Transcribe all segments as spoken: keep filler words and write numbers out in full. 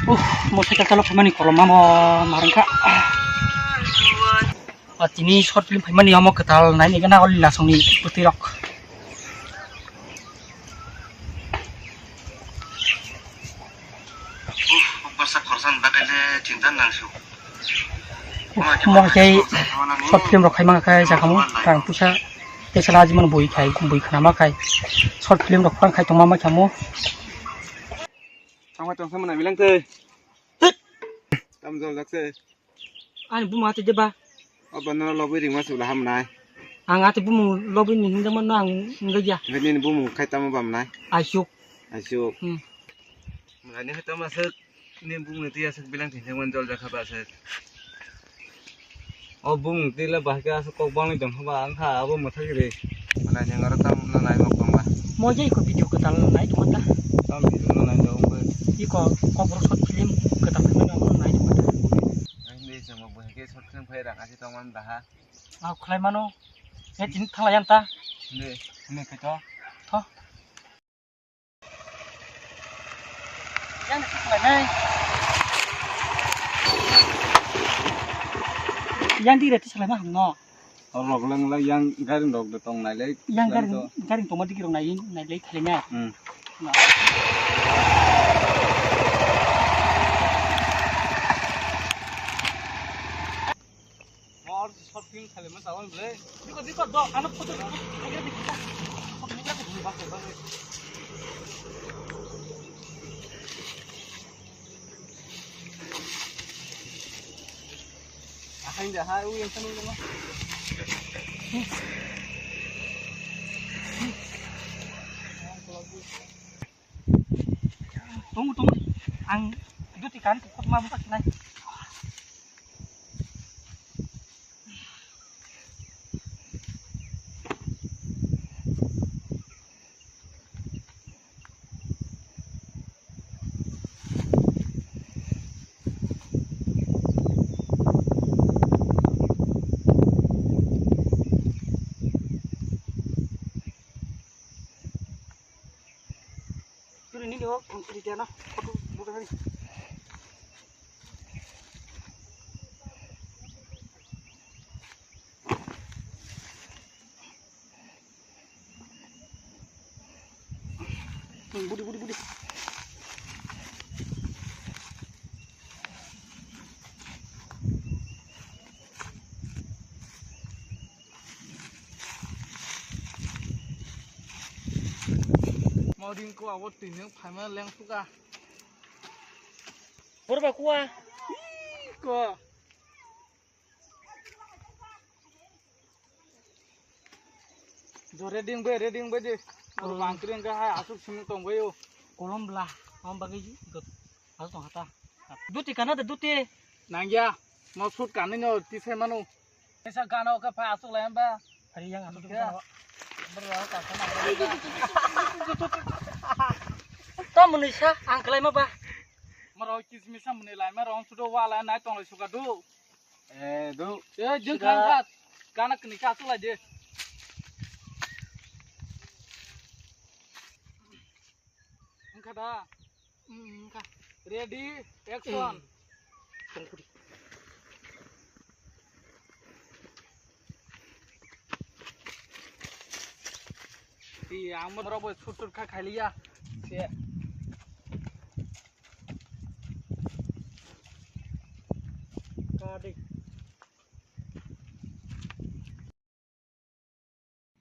Uh, motorcycle chalok phaimani kolom amo marwngkha. O tini short film phaimani omo kwtal naini gana o lila songni bwtwi rok. Uff, uff, bwsa khoroksa ni bagwi le chinta nang su. Mo khe short film rok khai mangkha khe sakamo rang puisa tei sala ajimon bui khai bui khwnama khai short film rok phang khai tongma ma khamo. Tongma tongsa mwnai bilang tei. Tam jol jak se. Ani buma ate deba. O bana lobwi ringma sula hamnai. Ang ate bumung lobwi ni hindama no ang wngya. Nini bumung khai tamo bamnai. Aisuk. Aisuk. Hmm. Mani khai tamo asuk ni bumung tiya asuk bilang thengtheng man jol jakha ba asuk. O bumung tila bahai khe asuk kok bangni tong kha ba ang kha abo mwthai ri. Mani nang aro tam na nai mok tong ba. Mo je ko video kwtal nai tong ta. Tam video na nai tong ba. Iko kokborok short film kwtal khe mani abo nai tong ta. Hindi chwng bo bahai khe short film khai rang asi tong man daha. Ang khlai mano. E tin thala yan ta. Hindi, hindi khe to. Tho. Yang de khlai nai. Yang di re ti salai ma hamno. Orok lang lang yang gari rok de tong nai le. Yang gari, gari tong ma digi rok nai, nai le khlai nai. Hmm. Na. Mor short film khale ma tawon ble. Diko, diko, do, ano photo, photo, photo, photo, photo, photo, photo, photo, photo. Ahai, dah, hai, uyang sana, uyang. Tunggu, tunggu. Ang duty kan, kok mabuk tak nai. Suri nini o, ang suri dia na. Photo buka ni. Budi, budi, budi. Moring ko abo tini phaima leng suka. Borba kuwa. Ko. Jo reading bai, reading bai de. Aro bangkring ka hai asuk simi tong bai o. Kolom bla, am bagwi asuk tong hata. Duti kana de duti. Nangya, mo sut kanino tisai manu. Esa gana oka pa asuk lai amba. Hari yang asuk tong. Berlalu ka kana. Tamuni sa angklai ma ba. Maro kismisa muni lai maro sudo wala nai tong lai suka du. Eh, du. Eh, jeng khan kha. Kana kni ka sula je. Engkha da. Hmm, engkha. Ready, action. Ti ang mo robo sut sut kha khailiya. Se. Kadi.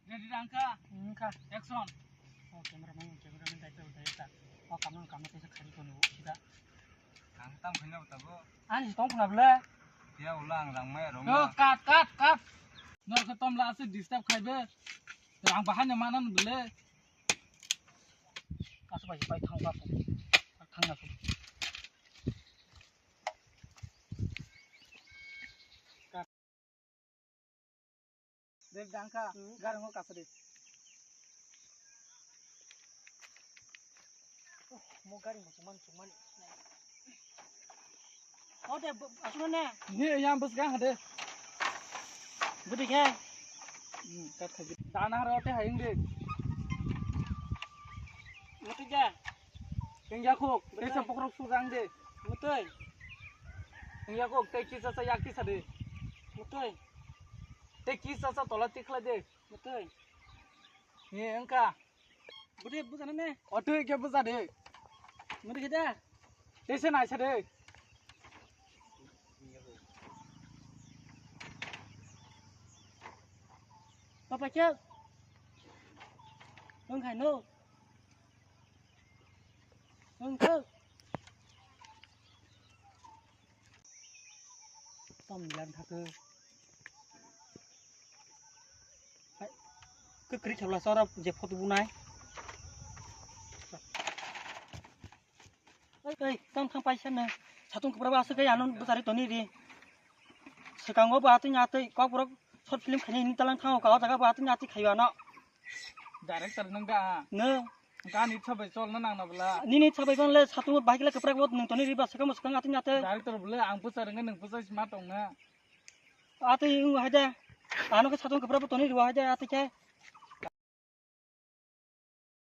Ready rangka? Engkha. Action. O cameraman, cameraman daito daito. O kamang kamang tesa khari kono sida. Ang tam khanya tabo. Ani tong khna ble. Ya ulang lang mai rong. Yo, cut, cut, cut. Nor khe tom la ase disturb khaibe. Rang bahai ne manan ble. Kasu bai pai thang ba. Thang na. Dek dangka, hmm, garang o kasa de. Gari mo chumani chumani. Ode asuna ne. Ni yang bus gang hade. Budi khe. Hmm, kat khaji. Dana haro te hayung de. Mutu ja. Tingya khok, te sa pokrok sujang de. Mutui. Tingya khok, te kisa sa yak kisa de. Mutui. Te kisa sa tola tikla de. Mutui. Ni engka. Budi bujana ne. Otui ke buja de. Mudi khe da. Tese nai sa de. Papa kya? Nung khai no. Nung khai. Tam yan thak. Hai. Kekri khela sara je photo bunai. Ei, ei, tang thang paisa no. Satung kwbra ba aswk kai ano bwsari toni ri. Swkango bo atwi atwi kokborok short film khainai hini talang thango ka o jaga bo atwi atwi khaio ano. Director nung da? No. Gani sabai chol na nang na bla. Nini sabai ban le satung bahai kila kwbra bo nung toni ri ba swkang swkang atwi atwi. Director bla ang bwsa rwnga nung bwsa sima tong na. Atwi u haida. Ano khe satung kwbra bo toni ri haida atwi khe.